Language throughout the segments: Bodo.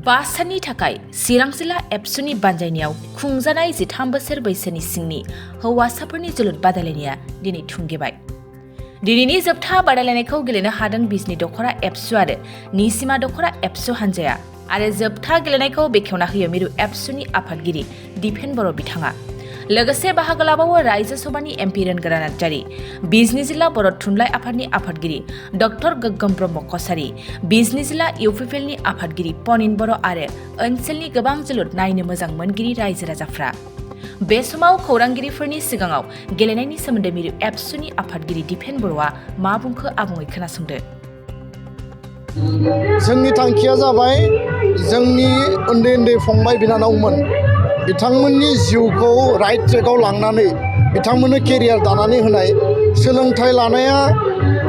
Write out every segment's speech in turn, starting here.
बासाननि थाखाय चिरां जिल्ला एबसुनि बानजायनायाव खुंजानाय 13 बोसोर बैसोनि सिंनि हौवासाफोरनि जोलुर बादायलायनाया दिनै थुंगेबाय। दिनैनि जोबथा बादायलायनायखौ गेलेनो हादों बिजनी दखरा एबसु आरो निसिमा दखरा एबसु हानजाया आरो जोबथा गेलेनायखौ बेखेवना होयो मिरु एबसुनि आफादगिरि दिपेन बर' बिथाङा। लोगोसे बाहागो लाबावो रायजो सभानि एमपि रोनगोरा नार्जारी, बिजनी जिल्ला बर' थुनलाइ आफादनि आफादगिरि डक्टर गोग्गोम ब्रह्म कछारी, बिजनी जिल्ला इउपिपिएलनि आफादगिरि पनिन बर' आरो ओनसोलनि गोबां जोलुर नायनो मोजां मोनगिरि रायजो राजाफ्रा। बे समाव खौरांगिरिफोरनि सिगाङाव गेलेनायनि सोमोन्दै मिरु एबसुनि आफादगिरि दिपेन बर'आ मा बुंखो आबुङै खोनासंदो। जोंनि थांखिया जाबाय जोंनि उन्दै उन्दै फंबाय बिनानावमोन बिथांमोननि जिउखौ राइट ट्रेकआव लांनानै बिथांमोननो केरियार दानानै होनाय। सोलोंथाइ लानाया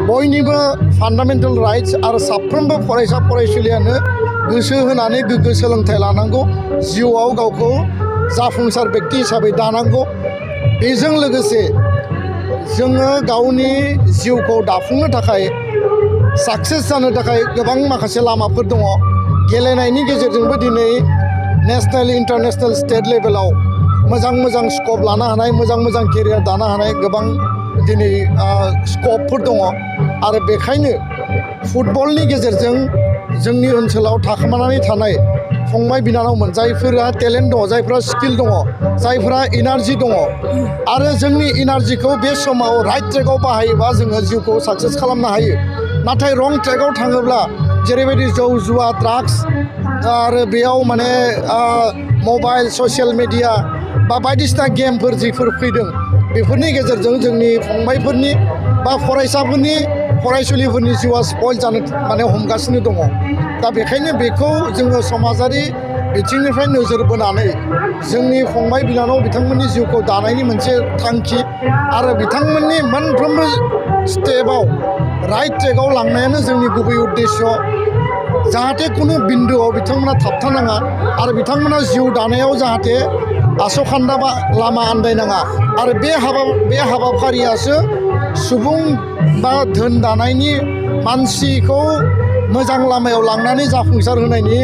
बयनिबो फान्डामेन्टेल राइट्स आरो साफ्रोमबो फरायसा फरायसुलियानो गोसो होनानै गोग्गो सोलोंथाइ लानांगौ, जिउआव गावखौ जाफुंसार बेक्ति हिसाबै दानांगौ। बेजों लोगोसे जोङो गावनि जिउखौ दाफुंनो थाखाय साक्सेस जानो थाखाय गोबां माखासे लामाफोर दङ। गेलेनायनि गेजेरजोंबो दिनै नेशनेल इन्टारनेशनेल स्टेट लेभेलाव मोजां स्कप लानो हानाय, मोजां केरियार दानो हानाय गोबां दिनै स्कपफोर दङ। आरो बेखायनो फुटबलनि गेजेरजों जोंनि ओनसोलाव थाखोमानानै थानाय फंबाय बिनानावमोन जायफोरा टेलेन्ट दङ, जायफोरा स्किल दङ, जायफोरा एनार्जि दङ आरो जोंनि एनार्जिखौ बे समाव राइट ट्रेकआव बाहायोबा जोङो जिउखौ साक्सेस खालामनो हायो। नाथाय रं ट्रेकआव थाङोब्ला जेरैबायदि जौ जुवा ड्राग्स आरो बेयाव माने मबाइल ससियेल मिडिया बा बायदिसिना गेमफोर जिफोर फैदों बेफोरनि गेजेरजों जोंनि फंबायफोरनि बा फरायसाफोरनि फरायसुलिफोरनि जिउआ स्पइल जानो माने हमगासिनो दङ। दा बेखायनो बेखौ जोङो समाजारि बिथिंनिफ्राय नोजोर बोनानै जोंनि फंबाय बिनानाव बिथांमोननि जिउखौ दानायनि मोनसे थांखि आरो बिथांमोननि मोनफ्रोमबो स्टेपआव राइट ट्रेकआव लांनायानो जोंनि गुबै उद्देश्य। जाहाथे कुनु बिन्दोआव बिथांमोना थाबथानाङा आरो बिथांमोना जिउ दानायाव जाहाथे आसखान्दा बा लामा आन्दायनाङा आरो बे हाबाफारियासो सुबुं बा धोन दानायनि मानसिखौ मोजां लामायाव लांनानै जाफुंसार होनायनि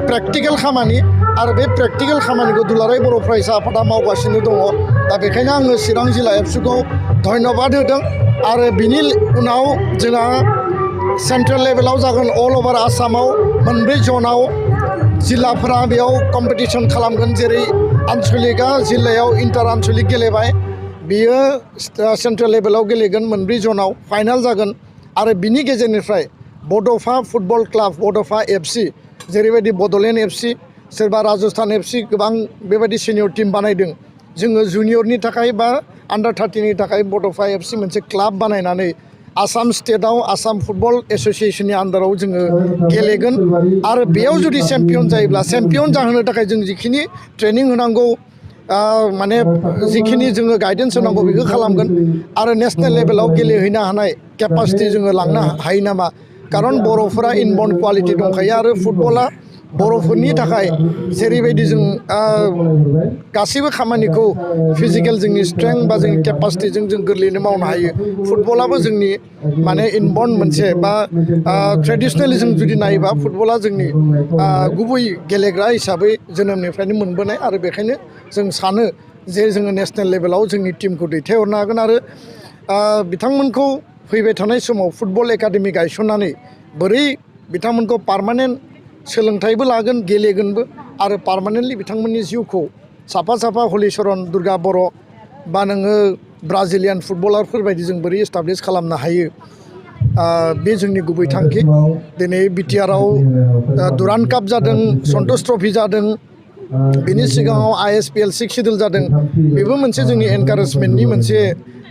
प्रेक्टिकेल खामानि आरो बे प्रेक्टिकेल खामानिखौ दुलाराय बर' फरायसा आफादा मावगासिनो दङ। दा बेखायनो आङो चिरां जिल्ला एबसुखौ धन्यबाद होदों आरो बिनि उनाव जोंहा सेन्ट्रेल लेभेलाव जागोन। अल अभार आसामाव मोनब्रै जनाव जिल्लाफोरा बेयाव कम्पिटिसन खालामगोन। जेरै आनसलिकआ जिल्लायाव इन्टार आनसलिक गेलेबाय, बियो सेन्ट्रेल लेभेलाव गेलेगोन मोनब्रै जनाव फाइनाल जागोन। आरो बिनि गेजेरनिफ्राय बड'फा फुटबल क्लाब, बड'फा एफसि, जेरैबायदि बड'लेण्ड एफसि, सोरबा राजस्थान एफसि गोबां बेबायदि सिनियर टिम बानायदों। जोङो जुनियरनि थाखाय बा आन्डार 30नि थाखाय बड'फा एफसि मोनसे क्लाब बानायनानै आसाम स्टेटआव आसाम फुटबल एस'सिएशननि आन्डाराव जोङो गेलेगोन। आरो बेयाव जुदि चेम्पियन जायोब्ला चेम्पियन जाहोनो थाखाय जों जिखिनि ट्रेनिं होनांगौ माने जिखिनि जोङो गाइडेन्स होनांगौ बेखौ खालामगोन। आरो नेसनेल लेभेलाव गेलेहैनो हानाय केपासिटि जोङो लांनो हायो नामा, खारन बर'फोरा इनबर्न क्वालिटि दंखायो आरो फुटबला बर'फोरनि थाखाय जेरैबायदि जों गासैबो खामानिखौ फिजिकेल जोंनि स्ट्रेंथ बा जोंनि केपासिटिजों जों गोरलैयैनो मावनो हायो। फुटबलाबो जोंनि माने इनबर्न मोनसे बा ट्रेडिसनेलि जों जुदि नायोबा फुटबला जोंनि गुबै गेलेग्रा हिसाबै जोनोमनिफ्रायनो मोनबोनाय। आरो बेखायनो जों सानो जे जोङो नेसनेल लेभेलाव जोंनि टिमखौ दैथायहरनो हागोन। आरो बिथांमोनखौ फैबाय थानाय समाव फुटबल एकाडेमि गायसननानै बोरै बिथांमोनखौ पार्मानेन्ट सोलोंथाइबो लागोन, गेलेगोनबो आरो पार्मानेन्टलि बिथांमोननि जिउखौ साफा हलिचरन दुर्गा बर' बा नोङो ब्राजिलियान फुटबलारफोरबायदि जों बोरै एस्टाब्लिस खालामनो हायो, बे जोंनि गुबै थांखि। दिनै बिटिआरआव दुरान्ड काप जादों, सन्तोष ट्रफि जादों, बिनि सिगाङाव ISPL 6 सिडुल जादों। बेबो मोनसे जोंनि एनकारेजमेन्टनि मोनसे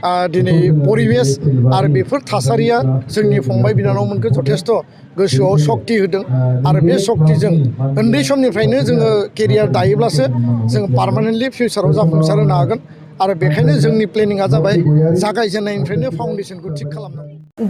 दिनै परिबेस आरो बेफोर थासारिया जोंनि फंबाय बिनानावमोनखौ जथेस्थ' गोसोआव सक्ति होदों। आरो बे सक्तिजों उन्दै समनिफ्रायनो जोङो केरियार दायोब्लासो जों पार्मानेन्टलि फिउचाराव जाफुंसार होनो हागोन। आरो बेखायनो जोंनि प्लेनिंआ जाबाय जागायजेननायनिफ्रायनो फाउन्डेसनखौ थिक खालामनांगौ।